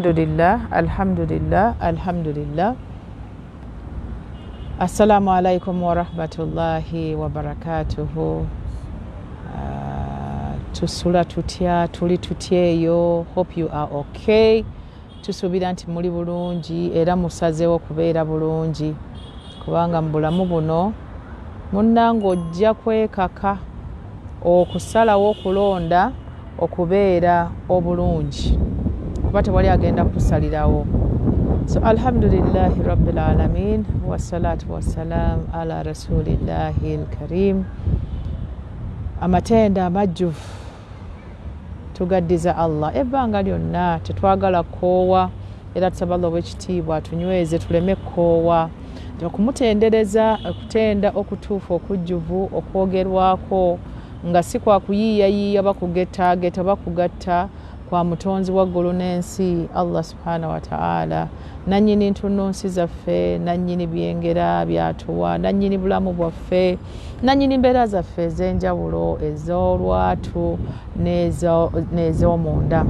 Alhamdulillah, alhamdulillah, alhamdulillah. Assalamu alaikum warahmatullahi wabarakatuhu. Tusula tutya, tuli tutya eyo? Hope you are okay. Tusuubira nti muli bulungi era musazeewo kubeera bulungi, kubanga mu bulamu buno munnange ojja kwekaka okusalawo okulonda okubeera obulungi, kuba tewali agenda kusalirawo. So alhamdulillahi rabbil alamin, wassalatu wassalam ala rasulillahi lkarim. Amatendo amajjuvu tugaddiza Allah ebbanga lyonna. Tetwagala kukoowa, era tusaba Allah ow'ekitiibwa atunyweze tuleme kukoowa okumutendereza, okutenda okutuufu, okujjuvu, okwogerwako nga si kwa kuyiiyayiiya oba kugettaageta oba kugatta kwa mutonzi wa ggulu n'ensi, Allah subhanahu wataala, nannyini ntunnunsi zaffe, nannyini byengera byatuwa, nannyini bulamu bwaffe, nannyini mbeera zaffe ez'enjawulo, ez'olwatu n'ez'omunda.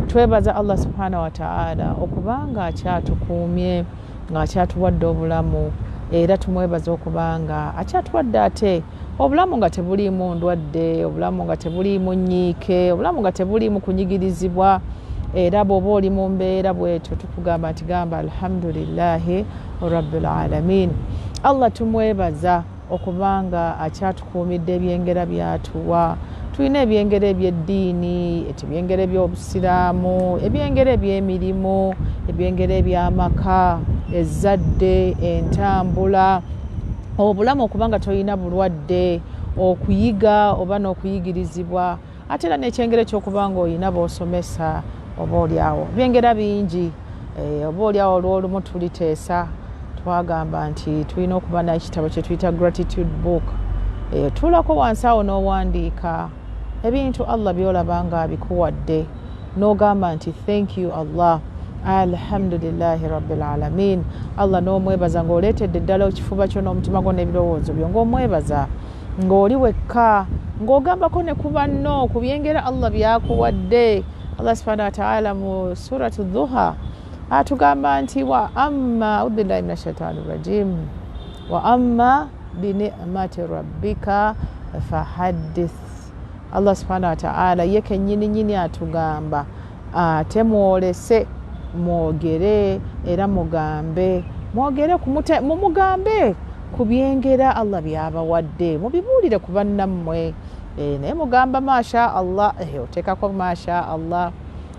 Twebaza Allah subhanahu wataala okubanga akyatukuumye, ng'akyatuwadde obulamu, era tumwebaza okubanga akyatuwadde ate obulamu nga tebuliimu ndwadde, obulamu nga tebuliimu nnyiike, obulamu nga tebuliimu kunyigirizibwa. Era bw'oba oli mu mbeera bwetyo, tukugamba nti gamba alhamdulillahi rabbil alamin. Allah tumwebaza okubanga akyatukuumidde ebyengera byatuwa. Tulina ebyengera ebyeddiini, ebyengera ebyobusiraamu, ebyengera ebyemirimu, ebyengera ebyamaka, ezzadde, entambula, obulamu okubanga tolina bulwadde, okuyiga oba n'okuyigirizibwa, ate era n'ekyengera ekyokuba nga olina b'osomesa. Oba oliawo byengera bingi. Oba oliawo olwolumu tuliteesa, twagamba nti tulina okuba n'ekitabo kye tuyita gratitude book. Tuulako wansi awo n'owandiika ebintu Allah byolaba nga abikuwadde, n'ogamba nti thank you Allah, alhamdulillahi rabbil alamin. Allah n'omwebaza ng'oleetedde ddala ekifuba kyo n'omutima gwo n'ebirowoozo byo, ng'omwebaza ng'oli wekka, ng'ogambako ne ku banno ku byengera Allah byakuwadde. Allah subhanahu wataala mu Suratu Duha atugamba nti wa amma, aubillahi min ashaitani rajim, wa amma binimati rabbika fahaddith. Allah subhanahu wataala ye kennyini nyini atugamba ate mwolese, mwogere era mugambe, mwogere, mumugambe ku byengera Allah byabawadde, mubibuulire ku bannammwe. Naye mugamba masha Allah, oteekako masha Allah,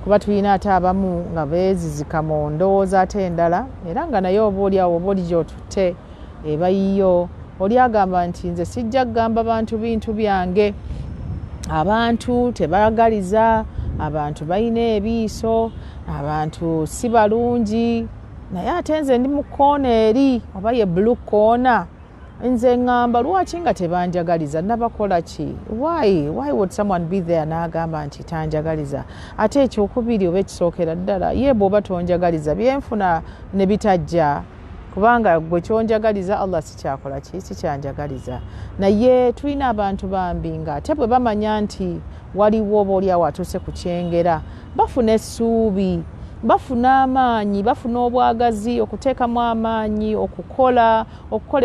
kuba tulina ate abamu nga beezizika mu ndowooza ate endala, era nga naye oba oli awo, oba oli gyotutte ebayiyo, oli agamba nti nze sijja kugamba bantu bintu byange, abantu tebagaliza, abantu balina ebiiso, abantu si balungi. Naye ate nze ndi mu koona eri oba ye blue koona, nze ŋŋamba lwaki nga tebanjagaliza? Nabakola ki? Why would someone be there n'agamba nti tanjagaliza? Ate ekyokubiri oba ekisookera ddala, ye bw'oba tonjagaliza, byenfuna ne bitajja kubanga gwe kyonjagaliza Allah sikyakola ki, sikyanjagaliza. Naye tulina abantu bambi nga ate bwe bamanya nti waliwo oba oliawo atuuse ku kyengera, bafuna essuubi, bafuna amaanyi, bafuna obwagazi okuteekamu amaanyi okukola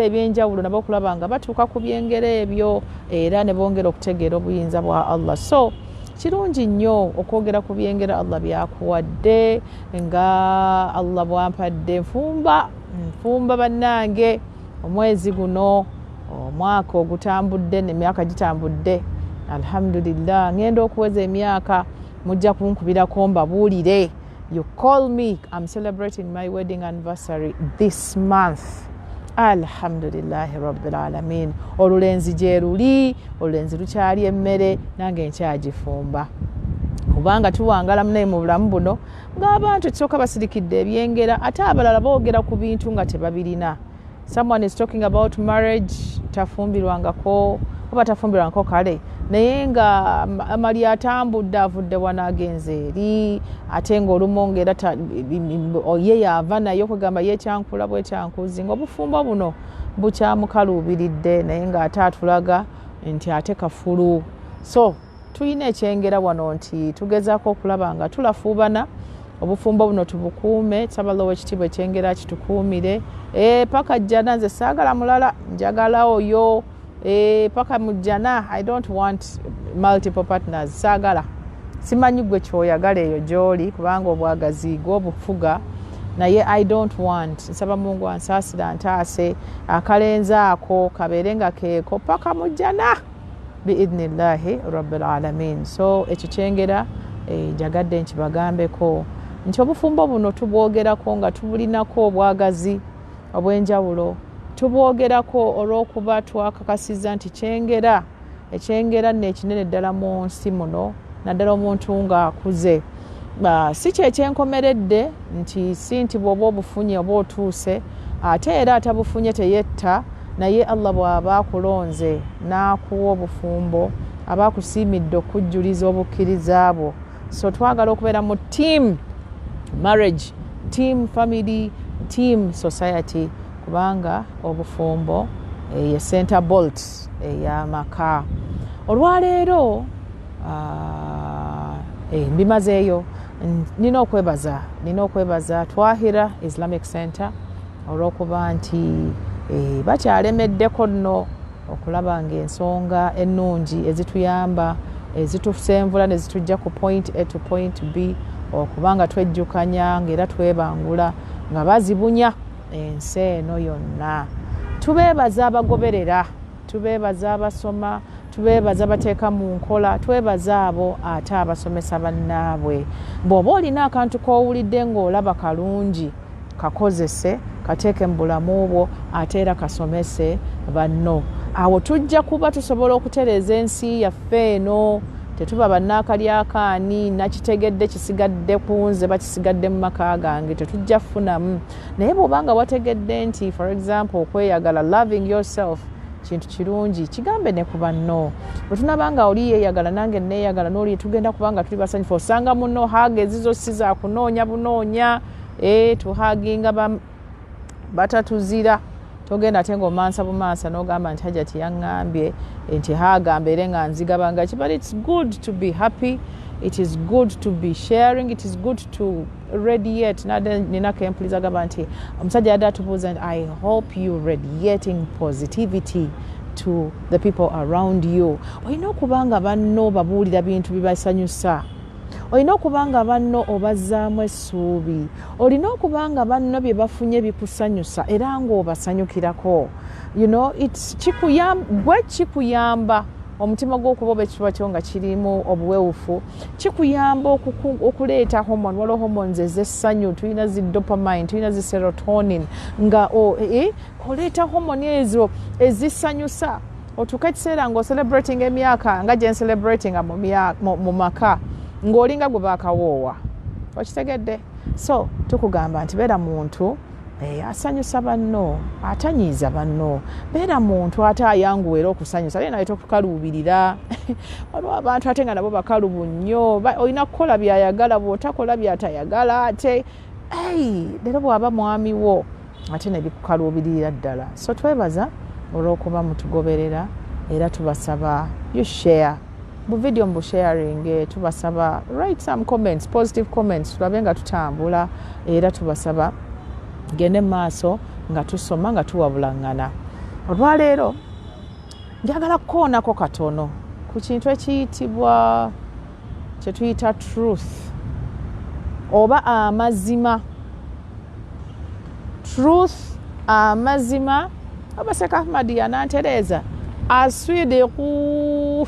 ebyenjawulo nabo okulaba nga batuuka ku byengera ebyo, era ne bongera okutegeera obuyinza bwa Allah. So kirungi nnyo okwogera ku byengera Allah byakuwadde, nga Allah bwampadde nfumba, nfumba bannange. Omwezi guno, omwaka ogutambudde nemyaka gitambudde, alhamdulillah, ngenda okuweza emyaka. Mujja kunkubirako mbabuulire. You call me. I'm celebrating my wedding anniversary this month, alhamdulillahi rabbil alamin. Olulenzi gye luli, olulenzi lukyali emmere, nange nkyagifumba, kubanga tuwangala munaye mu bulamu buno ng'abantu ekisooka basirikidde ebyengera, ate abalala boogera ku bintu nga tebabirina. Someone is talking about marriage, tafumbirwangako oba tafumbirwangako kale, naye nga amali atambudde, avudde wano agenze eri, ate ngaolumu ngaera ye yaava naye okwegamba yekyankula bwekyankuzi, nga obufumbo buno bukyamukaluubiridde, naye ng'ate atulaga nti ate kafulu. So tulina ekyengera wano nti tugezaako okulaba nga tulafuubana. Obufumbo buno tubukuume. Tusaba Allah owekitiibwa ekyengera akitukuumire paka jjana. Nze saagala mulala, njagala oyo paka mu jjana. I don't want multiple partners, saagala. Simanyi gwe kyoyagala eyo gy'oli, kubanga obwagazi gwobufuga, naye I don't want. Nsaba Mungu ansaasira, ntaase akalenzi ako kabeere nga keeko paka mu jjana biidnillahi rabbil alamin. So ekyo kyengera njagadde nkibagambeko nti obufumbo buno tubwogerako nga tubulinako obwagazi obw'enjawulo. Tubwogerako olw'okuba twakakasiza nti kyengera ekyengera nno ekinene ddala mu nsi muno, naddala omuntu ng'akuze, si kyekyenkomeredde, nti si nti bw'oba obufunye oba otuuse, ate era atabufunye teyetta. Naye Allah bw'aba akulonze n'akuwa obufumbo, aba akusiimidde okujjuliza obukkiriza bwo. So twagala okubeera mu team marriage, team family, team society, kubanga obufumbo ye center bolt ey'amaka. Olwaleero mbimazeeyo. Nina okwebaza Twahira Islamic Center olw'okuba nti bakyalemeddeko nno okulaba ng'ensonga ennungi ezituyamba, ezitusenvula ne zitujja ku point A to point B, okuba nga twejjukanya ng'era twebangula nga bazibunya ensi eno yonna. Tubeebaza abagoberera, tubeebaza abasoma, tubeebaza bateeka mu nkola, twebaza abo ate abasomesa bannaabwe. Bw'oba olina akantu k'owulidde ng'olaba kalungi, kakozese, kateeke mu bulamu bwo, ate era kasomese banno. Awo tujja kuba tusobola okutereeza ensi yaffe eno. Tetuba bannaakalyakaani, nakitegedde kisigadde ku nze, bakisigadde mu maka gange, tetujja kufunamu. Naye bw'oba nga wategedde nti, for example, okweyagala, loving yourself, kintu kirungi, kigambe ne ku banno. Bwe tunaba nga oli yeeyagala, nange neeyagala, n'oli, tugenda kuba nga tuli basanyufu. Osanga muno hug ezizo si za kunoonya bunoonya, tuhuginga batatuzira. Togenda ate ngaomansa bumansa n'ogamba nti Hajati yaŋŋambye nti hug mbeere nga nzigabanga ki. But it's good to be happy, it is good to be sharing, it is good to radiate. Nade nina kempuliza gamba nti omusajja yadde atubuuza nti, "I hope you radiating positivity to the people around you." Olina okuba nga banno babuulira bintu bibasanyusa, olina okuba nga banno obazzaamu essuubi, olina okuba nga banno bye bafunye bikusanyusa era ng'obasanyukirako. Gwe kikuyamba omutima gw'okuba oba ekifuba kyo nga kirimu obuwewufu, kikuyamba okuleeta hormone. Waliwo hormones ez'essanyu, tulina zi dopamine, tulina zi serotonin, nga oleeta hormone ezo ezisanyusa. Otuuka ekiseera ng'ocelebrating emyaka nga gye ncelebratinga mu maka, ng'olinga gwe bakawoowa. Okitegedde? So tukugamba nti beera muntu asanyusa banno, atanyiiza banno. Beera muntu ate ayanguwa era okusanyusa, naye naye tokukaluubirira. Waliwo abantu ate nga nabo bakalubu nnyo, olina kukola byayagala, bw'otakola byatayagala ate leero bw'aba mwami wo ate nebikukaluubirira ddala. So twebaza olw'okuba mutugoberera, era tubasaba you share bu video, mu busharing. Tubasaba write some comments, positive comments, tulabe nga tutambula. Era tubasaba gende mu maaso nga tusoma, nga tuwabulaŋŋana. Olwaleero njagala kukoonako katono ku kintu ekiyitibwa, kyetuyita truth oba amazima. Truth, amazima, oba Sheikh Ahmad yanantereeza, aswidiku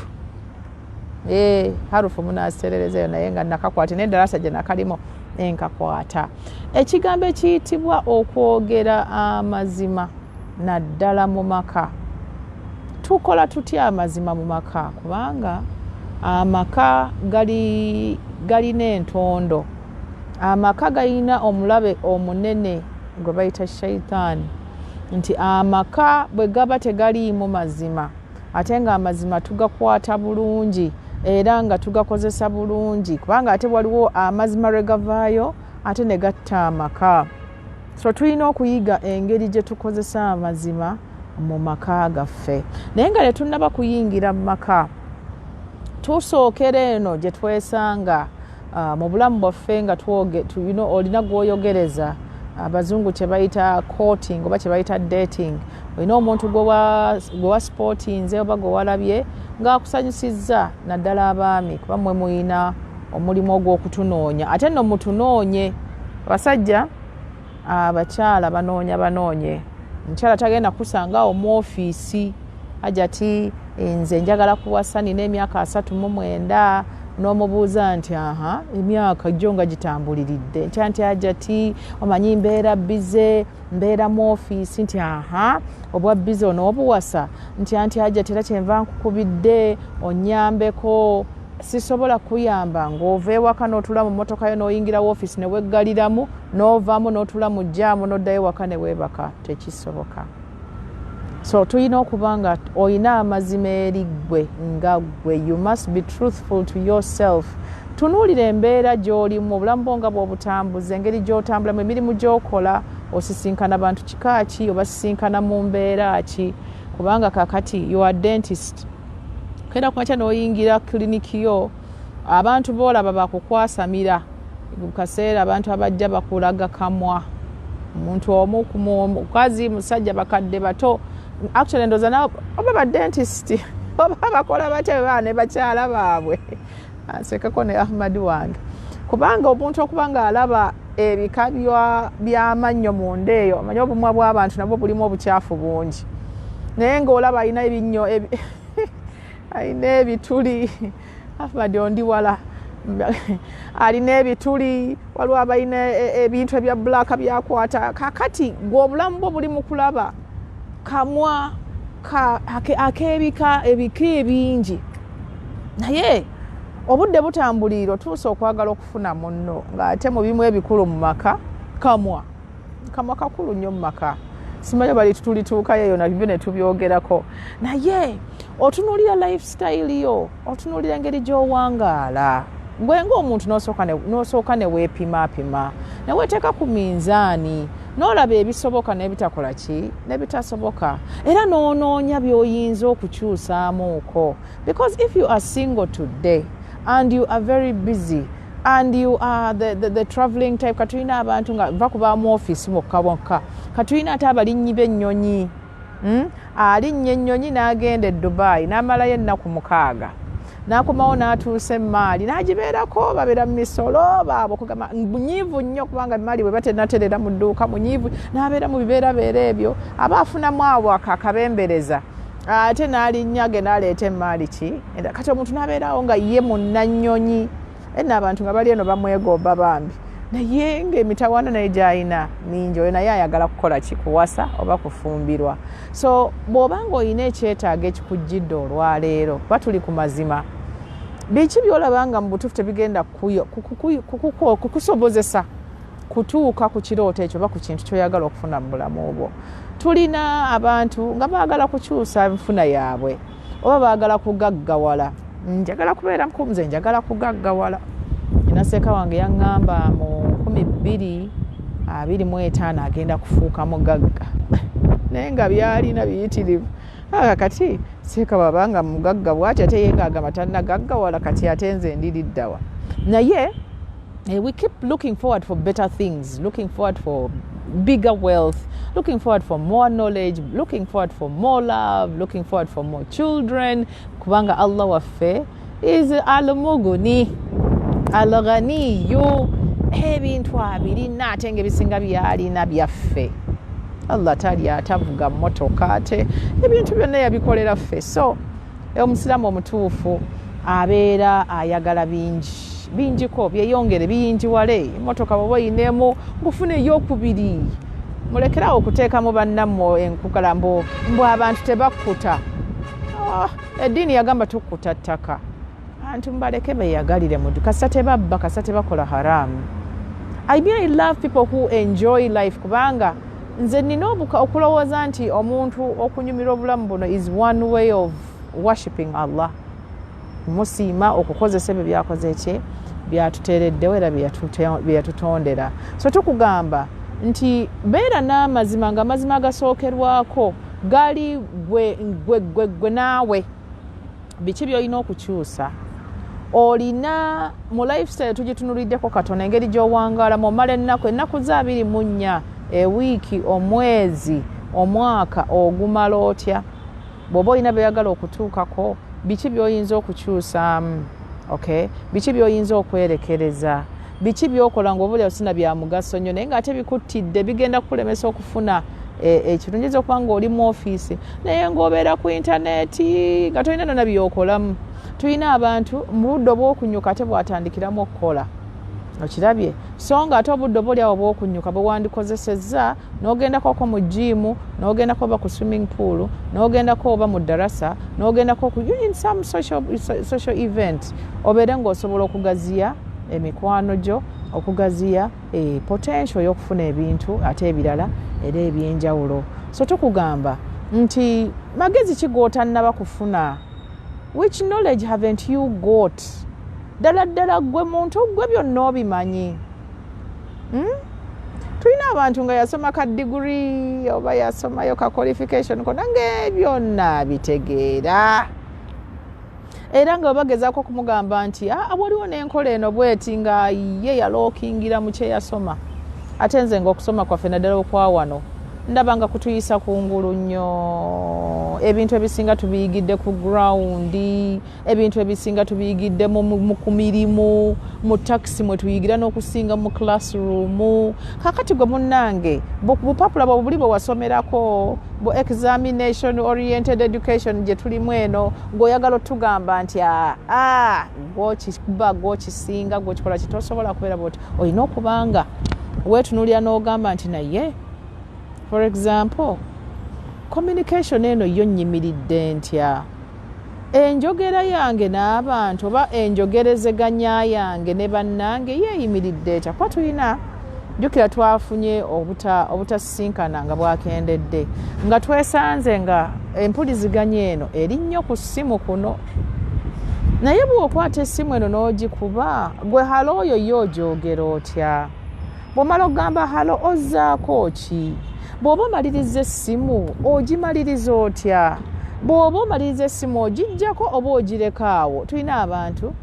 harufu munazitererezayo, naye nga nakakwata neddarasa gye nakalimu enkakwata. Ekigambo ekiyitibwa okwogera amazima, naddala mu maka. Tukola tutya amazima mu maka? Kubanga amaka galina entondo, amaka galina omulabe omunene gwe bayita shaitaani, nti amaka bwe gaba tegaliimu mazima, ate nga amazima tugakwata bulungi era nga tugakozesa bulungi, kubanga ate waliwo amazima lwe gavaayo ate ne gatta amaka. So tulina okuyiga engeri gye tukozesa amazima mu maka gaffe. Naye nga tetunnaba kuyingira mu maka, tusookera eno gye twesanga. Mu bulamu bwaffe nga twoge you know, olina gwoyogereza, abazungu kye bayita courting oba kye bayita dating. Olina omuntu gwe waspotinze oba gwe walabye ng'akusanyusizza, naddala abaami, kuba mmwe muyina omulimu ogw'okutunoonya. Ate nno mutunoonye abasajja, abakyala banoonya banoonye. Omukyala tagenda kusanga awo mu ofiisi, "Hajati, nze njagala kuwasa, nina emyaka 39." N'omubuuza nti, "Aha, emyaka gyo nga gitambuliridde?" Ntya nti, "Hajati, omanyi mbeera busy, mbeera mu ofiisi." Nti, "Aha, obwa busy onoobuwasa?" Nti, "Anti Hajati, era kyenva nkukubidde onyambeko. Sisobola kuyamba ng'ova ewaka n'otula mu mmotoka yo n'oyingira woofiisi ne weggaliramu, n'ovaamu n'otula mu jam, n'oddayo waka ne weebaka. Tekisoboka." So tulina okuba nga olina amazima eri ggwe nga ggwe. You must be truthful to yourself. Tunuulira embeera gy'olimu, obulamu bwo nga bw'obutambuza, engeri gy'otambulamu, emirimu gy'okola, osisinkana bantu kika ki, oba sisinkana mu mbeera ki? Kubanga kakati you are dentist, kenda kumakya n'oyingira kiliniki yo, abantu boolaba bakukwasamira kaseera, abantu abajja bakulaga kamwa, omuntu omu, mukazi, musajja, bakadde, bato. Actually ndooza oba badentist oba bakola batya bebaa ne bakyala baabwe. Nsekeko ne Ahmad wange, kubanga omuntu okuba nga alaba ebika by'amannyo munda eyo, omanyi obumwa bw'abantu nabwo bulimu obukyafu bungi, naye ng'olaba alina ebinnyo, alina ebituli. Ahmad ondi wala, alina ebituli, waliwo abalina ebintu ebya black byakwata. Kakati gwe obulamu bwo buli mu kulaba kamwa ak'ebika ebika ebingi, naye obudde butambuliire, otuusa okwagala okufuna munno, ng'ate mu bimu ebikulu mu maka kamwa. Kamwa kakulu nnyo mu maka. Simanyi bali tulituukayo eyo nabyo ne tubyogerako, naye otunuulira lifestyle yo, otunuulira engeri gy'owangaala gwe ng'omuntu, n'osooka ne weepimaapima, ne weeteeka ku minzaani, n'olaba ebisoboka n'ebitakola ki, n'ebitasoboka, era n'onoonya by'oyinza okukyusaamuuko. Because if you are single today and you are very busy and you are the traveling type, katulina abantu nga va kuba mu ofiisi mwokka mwokka, katulina ate abalinnyi b'ennyonyi, Alinnya ennyonyi n'agenda e Dubai n'amalayo ennaku 6, n'akomawo n'atuusa emaali n'agibeerako, babeera mu misolo baabwe, kugamba munyiivu nnyo kubanga emaali bwe batenaterera mu dduuka, munyiivu n'abeera mu bibeerabeera ebyo, aba afunamu awo akakabembereza, ate n'alinnya ge n'aleeta emaali ki. Kati omuntu n'abeerawo nga ye munnannyonyi enno, abantu nga bali eno bamwegomba bambi, naye ng'emitawaana naye gy'alina mingi. Oyo naye ayagala kukola ki? Kuwasa oba kufumbirwa. So bw'oba ng'olina ekyetaago ekikujjidde olwaleero, kuba tuli ku mazima, biki by'olaba nga mu butuufu tebigenda kukusobozesa kutuuka ku kirooto ekyo oba ku kintu ky'oyagala okufuna mu bulamu bwo? Tulina abantu nga baagala kukyusa nfuna yaabwe oba baagala kugaggawala. Njagala kubeera nze, njagala kugaggawala. Nina seeka wange yaŋŋamba mu 2025 agenda kufuuka mugagga, naye nga byalina biyitirivu. Kati seeka bwabanga mugagga bwati, ate ye ngaagamba tannagaggawala, kati ate nze ndiriddawa? Naye we keep looking forward for better things, looking forward for bigger wealth, looking forward for more knowledge, looking forward for more love, looking forward for more children, kubanga Allah waffe is Almuguni Alghaniyu, ebintu abirina, ate nga ebisinga byalina byaffe. Allah tali atavuga mmotoka, ate ebintu byonna yabikolera ffe. So omusiraamu omutuufu abeera ayagala bingi bingiko, byeyongere, biyingiwale. Emotoka bwoba oyinemu, ngufuna eyokubiri. Mulekerawo okuteekamu bannammwe enkukala mbu abantu tebakkuta. Ah, eddiini yagamba tukkuta ttaka. Abantu mubaleke beyagalire mudu, kasita tebabba, kasita tebakola haramu. I mean, I love people who enjoy life, kubanga nze nina okulowooza nti omuntu okunyumirwa obulamu buno is one way of worshipping Allah, musiima okukozesa ebyo byakoze ki, byatuteereddewo era byeyatutondera. So tukugamba nti beera n'amazima, nga amazima agasookerwako gali gwe gwe gwe gwe naawe. Biki byolina okukyusa? Olina mu lifestyle tugitunuliddeko katono, engeri gy'owangaalamu, omala ennaku za 24, ewiiki, omwezi, omwaka, ogumala otya? Bw'oba olina by'oyagala okutuukako, biki by'oyinza okukyusaamu? Okay, biki by'oyinza okwerekereza? Biki by'okola nga oba sina bya mugaso nnyo, naye ng'ate bikuttidde, bigenda kukulemesa okufuna ekirungi? Oyinza okuba ng'oli mu ofiisi naye ng'obeera ku intaneti nga tolina nona by'okolamu. Tulina abantu mu budde obw'okunyuka ate bwatandikiramu okukola, okirabye? So nga ate obudde oba oliawo obw'okunyuka bwe wandikozesezza n'ogendako mu gym, n'ogendako oba ku swimming pool, n'ogendako oba mu darasa, n'ogendako ku in some social event, obeere ng'osobola okugaziya emikwano gyo, okugaziya potential y'okufuna ebintu ate ebirala era ebyenjawulo. So tukugamba nti magezi ki g'otannaba kufuna? Which knowledge haven't you got? Ddala ddala ggwe muntu ggwe byonna obimanyi, Tulina abantu nga yasoma ka degree oba yasomayo ka qualification kona nga byonna bitegeera, era nga bagezaako okumugamba nti, "Ah, waliwo n'enkola eno bweti," nga ye yalookingira mu kyeyasoma. Ate nze nga okusoma kwaffe, naddala okwawano, ndaba nga kutuyisa kungulu nnyo. Ebintu ebisinga tubiyigidde ku ground, ebintu ebisinga tubiyigidde ku mirimu, mu takisi mwe tuyigira n'okusinga mu classroom. Kakati gwe munnange, bupapula bwe buli bwe wasomerako, bu examination oriented education gye tulimu eno, ng'oyagala otugamba nti aa gwokikuba, gwokisinga, gwokikola ki? Tosobola kubeera bwoti. Olina okubanga weetunuulira n'ogamba nti, naye for example, communication eno yo nnyimiridde ntya? Enjogera yange n'abantu oba enjogerezeganya yange ne bannange yeeyimiridde etya? Kuba tulina, jjukira, twafunye obutasisinkana nga bwakendedde, nga twesanze nga empuliziganya eno eri nnyo ku ssimu kuno. Naye bw'okwata essimu eno n'ogikuba, gwe hello oyo ye ogyogera otya? Bw'omala okugamba hello, ozzaako ki? Bw'oba omaliriza essimu, ogimaliriza otya? Bw'oba omaliriza essimu, ogijjako oba ogireka awo? Tulina abantu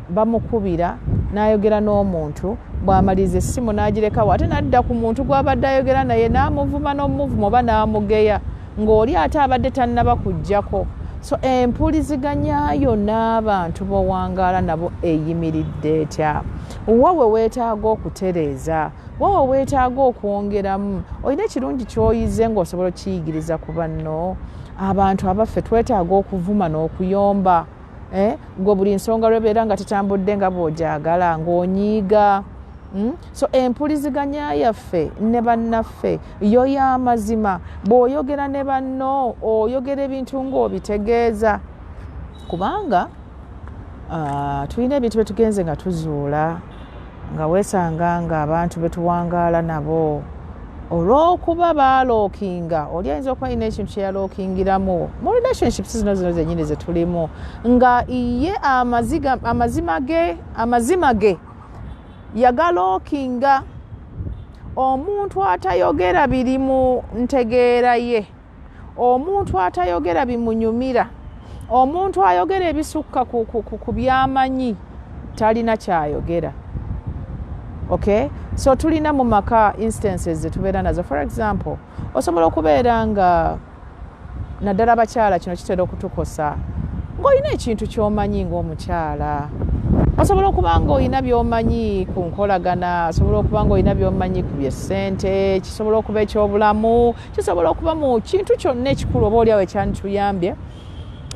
bamukubira n'ayogera n'omuntu, bw'amaliriza essimu n'agirekawo, ate n'adda ku muntu gw'abadde ayogera naye n'amuvuma n'omuvuma oba n'amugeya, ng'oli ate abadde tannaba kujjako. So empuliziganyayo n'abantu b'owangaala nabo eyimiridde etya? Wawe weetaaga okutereeza, wawe weetaaga okwongeramu. Olina ekirungi ky'oyize ng'osobola okiyigiriza ku banno. Abantu abaffe twetaaga okuvuma n'okuyomba, eh? Gwe buli nsonga lwebeera nga tetambudde nga bw'ogyagala, ng'onyiiga. So empuliziganya yaffe ne bannaffe yo y'amazima. Bw'oyogera ne banno, oyogera ebintu ng'obitegeeza, kubanga tulina ebintu byetugenze nga tuzuula nga weesanga nga abantu betuwangaala nabo, olw'okuba baalookinga, oli ayinza okuba alina ekintu kyeyalookingiramu mu relationships zino zennyini zetulimu, nga ye amazima ge yagalookinga. Omuntu atayogera biri mu ntegeera ye, omuntu atayogera bimunyumira, omuntu ayogera ebisukka ku byamanyi, talina kyayogera. Okay, so tulina mu maka instances zetubeera nazo. For example, osobola okubeera nga, naddala abakyala kino kitera okutukosa, ng'olina ekintu ky'omanyi ng'omukyala. Osobola okuba nga olina by'omanyi ku nkolagana, osobola okuba nga olina by'omanyi ku byessente, kisobola okuba ekyobulamu, kisobola okuba mu kintu kyonna ekikulu oba oliawo ekyandituyambye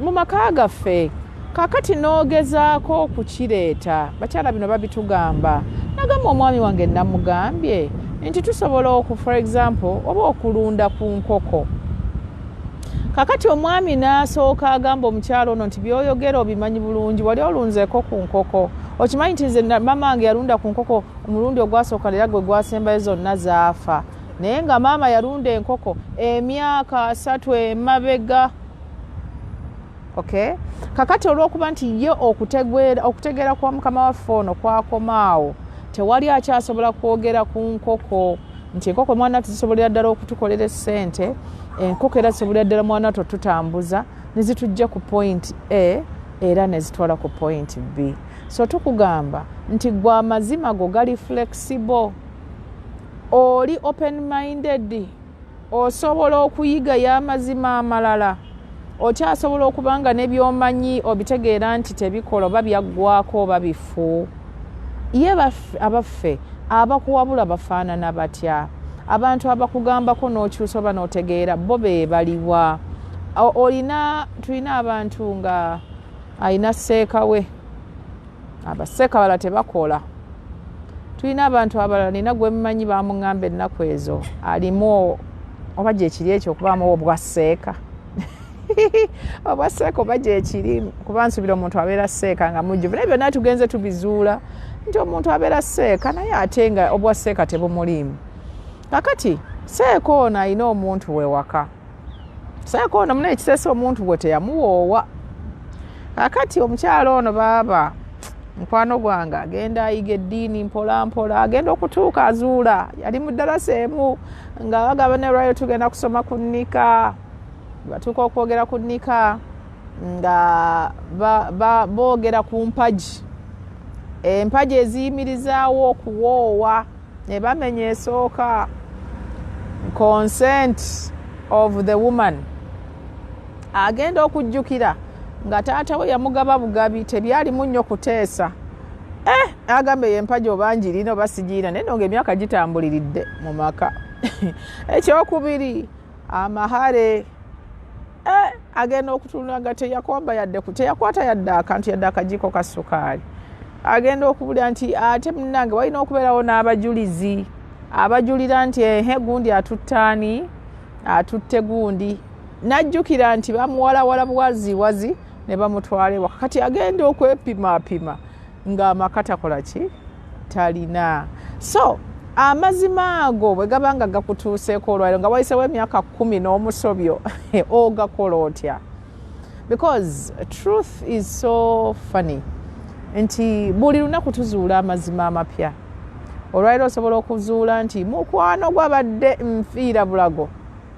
mu maka gaffe. Kakati n'ogezaako okukireeta, bakyala bino babitugamba, nagamba omwami wange namugambye nti tusobola oku, for example, oba okulunda ku nkoko. Kakati omwami n'asooka agamba omukyalo ono nti, "Byoyogera obimanyi bulungi, wali olunzeeko ku nkoko? Okimanyi nti nze maama wange yalunda ku nkoko omulundi ogwasooka era gwe gwasembayo, zonna zaafa, naye nga maama yalunda enkoko emyaka 30 emabega." Okay, kakati olw'okuba nti ye okutegeera kwa mukama waffe ono kwakomaawo, tewali akyasobola kwogera ku nkoko nti enkoko mwana tuzisobolera ddala okutukolera essente, enkoko era zisobolera ddala mwana totutambuza ne zitujja ku point A era ne zitwala ku point B. So tukugamba nti gwe amazima go gali flexible, oli open minded, osobola okuyigayo amazima amalala, okyasobola okuba nga ne by'omanyi obitegeera nti tebikola oba byaggwako oba bifu. Ye abaffe abakuwabula bafaanana batya? Abantu abakugambako n'okyusa oba n'otegeera bo be baliwa? Olina, tulina abantu nga alina seeka we, abaseeka balala tebakola. Tulina abantu abalala, nina gwe mmanyi bamuŋŋamba ennaku ezo alimu oba gyekiri ekyo okubaamu obwa seeka, obwa seeka oba gyekiri, kuba nsuubira omuntu abeera seeka nga mujjuvu, naye byonna tugenze tubizuula nti omuntu abeera seeka naye ate nga obwa seeka tebumuliimu. Kakati seeka ono alina omuntu we waka, seeka ono muna ekiseesa omuntu gwe teyamuwoowa. Kakati omukyalo ono baaba mukwano gwange agenda ayiga eddiini mpola mpola, agenda okutuuka azuula yali mu ddalasa emu nga bagamba ne lwayo tugenda kusoma ku nnika. Batuuka okwogera ku nnika nga boogera ku mpagi, empagi eziyimirizaawo okuwoowa, ne bamenya esooka, consent of the woman. Agenda okujjukira nga taata we yamugaba bugabi, tebyalimu nnyo kuteesa. Eh, agamba eyo empagi oba njirina oba sigiina, naye no nga emyaka gitambuliridde mu maka. Ekyokubiri, amahare. Eh, agenda okutunula nga teyakomba yadde, teyakwata yadde akantu, yadde akajiiko ka sukaali. Agenda okubulira nti ate munange walina okubeerawo n'abajulizi abajulira nti ehe gundi atuttaani, atutte gundi. Najjukira nti bamuwalawala buwaziwazi ne bamutwala ewaka. Kati agenda okwepimaapima ng'amaka takola ki, talina. So amazima ago bwe gaba nga gakutuuseeko olwaliro nga wayisewo emyaka 10 n'omusobyo, ogakola otya? Because truth is so funny nti buli lunaku tuzuula amazima amapya. Olwaliro osobola okuzuula nti mukwano gwabadde nfiira bulago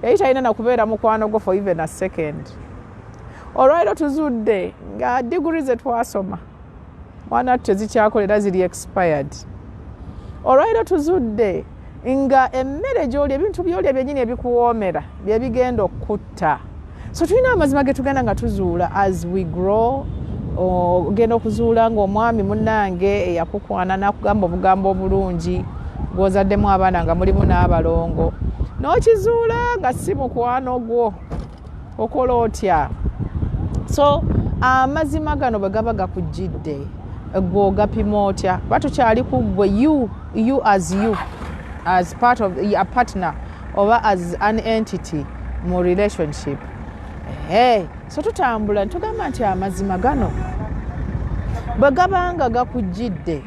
yali talina nakubeera mukwano gwo for even a second. Olwaliro tuzudde nga diguri ze twasoma mwana tezikyakolera, ziri expired. Olwaliro tuzudde nga emmere gy'olya, ebintu by'olya byennyini ebikuwoomera byebigenda okutta. So tulina amazima ge tugenda nga tuzuula as we grow. Ogenda okuzuula ng'omwami munnange eyakukwana n'akugamba obugambo obulungi, gw'ozaddemu abaana nga mulimu n'abalongo, n'okizuula nga si mukwano gwo, okola otya? So amazima gano bwe gaba gakujjidde, gwe ogapima otya? Kuba tukyali ku ggwe, you as you as part of a partner oba as an entity mu relationship. Hey, so tutambula ntugamba nti amazima gano bwe gabanga gakujjidde,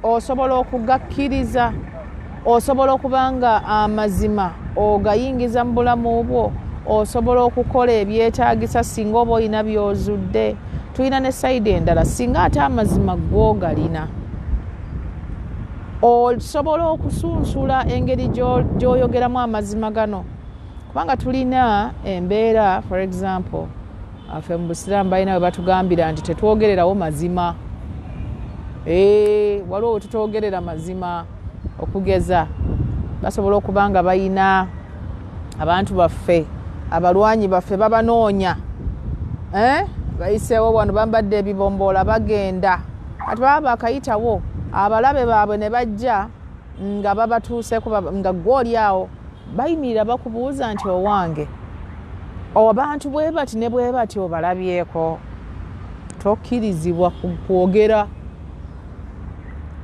osobola okugakkiriza, osobola okuba nga amazima ogayingiza mu bulamu bwo, osobola okukola ebyetaagisa singa oba olina by'ozudde. Tulina ne side endala, singa ate amazima gwogalina, osobola okusunsula engeri gy'oyogeramu amazima gano, kubanga tulina embeera, for example, ffe mu busiraamu balina we batugambira nti tetwogererawo mazima. Waliwo we tutwogerera mazima. Okugeza, basobola okuba nga balina abantu baffe, abalwanyi baffe babanoonya, eh? Bayiseewo wano bambadde ebibomboola bagenda, kati baba bakayitawo abalabe baabwe ne bajja nga babatuuseeko, nga gwe oli awo bayimirira bakubuuza nti, "Owange, abantu bwe bati ne bwe bati obalabyeko?" Tokkirizibwa kwogera.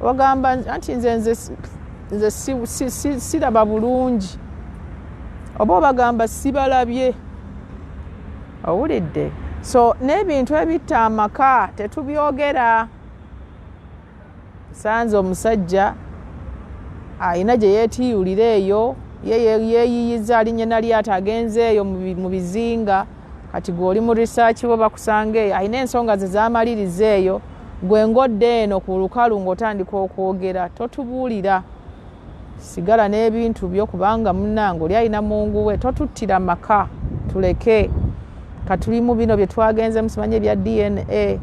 Ogamba anti nze siraba bulungi, oba obagamba sibalabye. Owulidde? So n'ebintu ebitta amaka tetubyogera. Sanze omusajja ayina gye yeetiiyulira eyo, ye yeeyiyiza, alinye nalyato agenze eyo mu bizinga. Kati gwe oli mu research bo, bakusanga eyo, alina ensonga ze zamaliriza eyo, gwe ngodde eno ku lukalu ng'otandika okwogera. Totubuulira, sigala n'ebintu byo, kubanga munnange oli alina mungu we. Totuttira maka, tuleke. Katulimu bino bye twagenze musimanyi ebya DNA.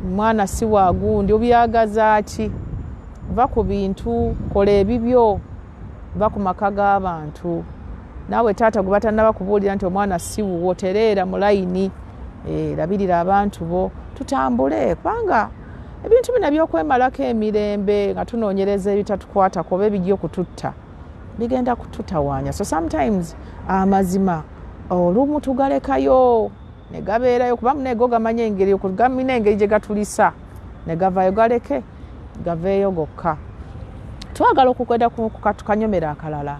Mwana si wagundi, obyagaza ki? Va ku bintu, kola ebibyo, va ku maka g'abantu. Naawe taata gwe batannaba kubuulira nti omwana si wuwo, tereera mu layini, labirira abantu bo, tutambule, kubanga ebintu bino ebyokwemalako emirembe nga tunoonyereza ebitatukwatako oba ebijja okututta bigenda kututawaanya. So sometimes amazima olumu tugalekayo ne gabeerayo, kuba munego gamanya engeri gamina engeri gye gatulisa ne gavaayo, galeke gaveeyo gokka. Twagala okugenda tukanyomera akalala.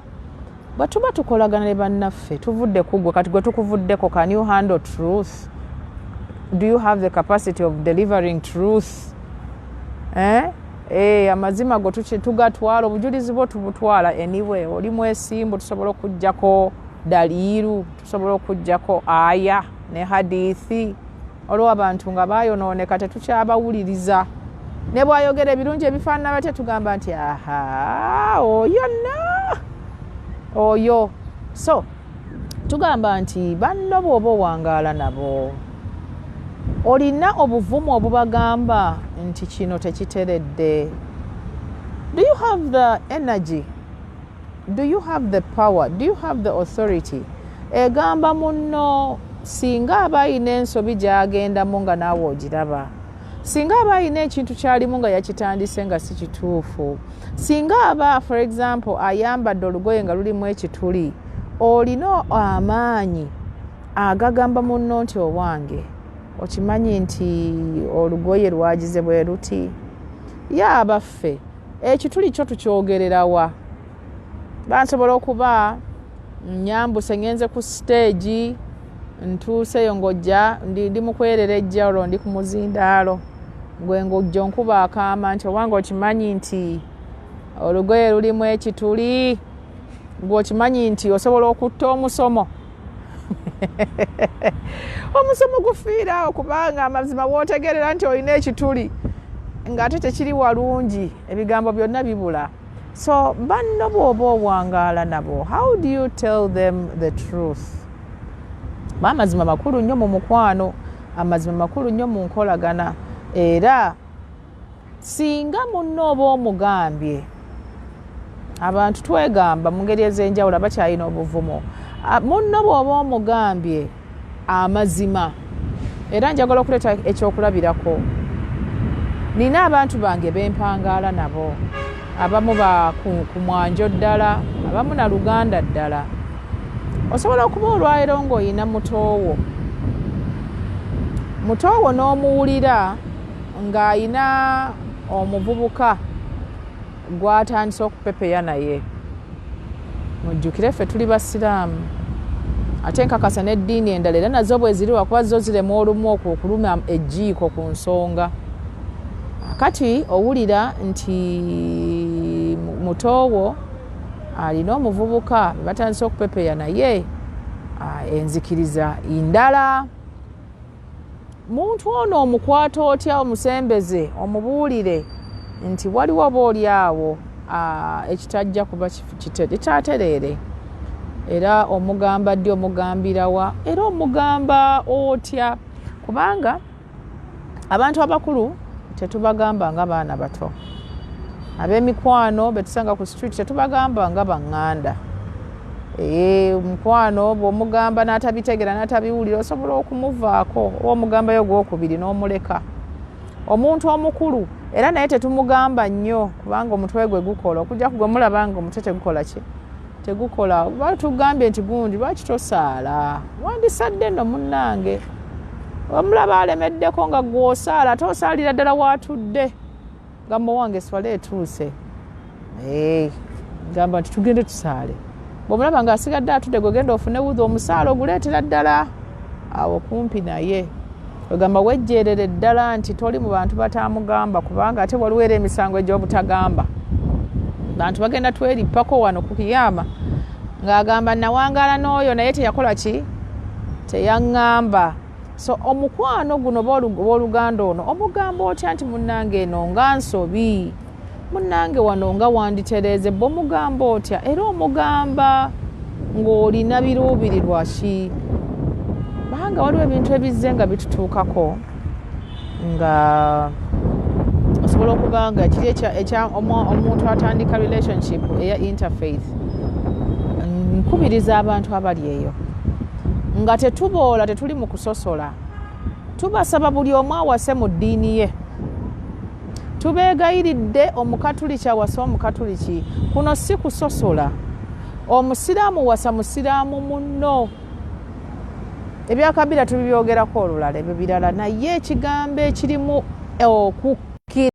Bwe tuba tukolagana ne bannaffe, tuvudde ku ggwe, kati gwe tukuvuddeko, can you handle truth? Do you have the capacity of delivering truth, eh? Amazima go tugatwala, obujulizi bwo tubutwala. Anyway, oli mwesimbu, tusobola okugjako daliiru, tusobola okugjako aya ne hadithi. Olwo abantu nga bayonooneka tetukyabawuliriza, ne bwayogera ebirungi ebifaanana batya, tugamba nti aha, oyo nno oyo. So tugamba nti banno bw'oba owangaala nabo, olina obuvumu obubagamba nti kino tekiteredde? Do you have the energy? Do you have the power? Do you have the authority egamba munno singa aba ayina ensobi gy'agendamu nga naawe ogiraba, singa aba ayina ekintu kyalimu nga yakitandise nga si kituufu, singa aba, for example, ayambadde olugoye nga lulimu ekituli, olina amaanyi agagamba munno nti owange, okimanyi nti olugoye lwagize bwe luti? Ye abaffe, ekituli kyo tukyogererawa? Bansobola okuba nyambuse, ngenze ku siteegi, ntuuseyo, ng'ojja ndi mukwerera ejja, olwo ndi ku muzindaalo, gwe ng'ojja onkuba akaama nti owange, okimanyi nti olugoye lulimu ekituli? Gwe okimanyi nti osobola okutta omusomo? Omusomo gufiiraawo, kubanga amazima wootegerera nti olina ekituli ng'ate tekiri walungi, ebigambo byonna bibula. So banno bw'oba owangaala nabo, how do you tell them the truth? Amazima makulu nnyo mu mukwano, amazima makulu nnyo mu nkolagana. Era singa munno oba omugambye, abantu twegamba mu ngeri ez'enjawulo bakyalina obuvumu. Munno bw'oba omugambye amazima, era njagala okuleeta ekyokulabirako. Nina abantu bange bempangaala nabo, abamu ba ku mwanjo ddala, abamu na luganda ddala. Osobola okuba olwaleero ng'olina mutoowo, mutoowo n'omuwulira ng'ayina omuvubuka gw'atandise okupepeya naye. Mujjukire ffe tuli basiraamu, ate nkakasa n'eddiini endala era nazo bwe ziri, wakuba zo ziremu olumu okwo okuluma ejjiiko ku nsonga. Kati owulira nti mutoowo alina omuvubuka batandise okupepeya naye, enzikiriza ndala. Muntu ono omukwata otya, omusembeze, omubuulire nti waliwo oba oli awo ekitajja kuba kitatereere? Era omugamba ddi, omugambirawa, era omugamba otya? Kubanga abantu abakulu tetubagamba nga baana bato, ab'emikwano betusanga ku street tetubagamba nga baŋŋanda. Omukwano bw'omugamba n'atabitegera n'atabiwulira, osobola okumuvaako oba omugambayo gwokubiri n'omuleka. Omuntu omukulu era naye tetumugamba nnyo, kubanga omutwe gwe gukola, okujja kugwe mulaba nga omutwe tegukola ki, tegukola. Oba tugambye nti gundi, lwaki tosaala? Wandisadde nno munnange. Omulaba alemeddeko nga gwosaala, ate osaalira ddala waatudde, gamba owange eswala etuuse, gamba nti tugende tusaale. Bwomulaba ng'asigadde atudde, gwe genda ofune wudhu, omusaala oguleetera ddala awo kumpi naye. Ogamba wejjeerere ddala nti toli mu bantu batamugamba, kubanga ate waliwo era emisango egy'obutagamba. Bantu bagenda twerippako wano ku kiyama ng'agamba nawangaala n'oyo naye teyakola ki, teyaŋŋamba. So omukwano guno booluganda ono omugamba otya nti munnange eno nga nsobi, munnange wano nga wanditereeze? Bwe omugamba otya, era omugamba ng'olina biruubirirwa ki? Kubanga waliwo ebintu ebizze nga bitutuukako. Nga osobola okuba nga kiri ekya omuntu atandika relationship eya interfaith. Nkubiriza abantu abali eyo nga tetuboola, tetuli mu kusosola, tubasaba buli omu awase mu ddiini ye. Tubeegayiridde, Omukatuliki awase Omukatuliki. Kuno si kusosola. Omusiraamu wasa Musiraamu munno. Ebyakabira tubibyogerako olulala, ebyo birala, naye ekigambo ekirimu okukkiriza.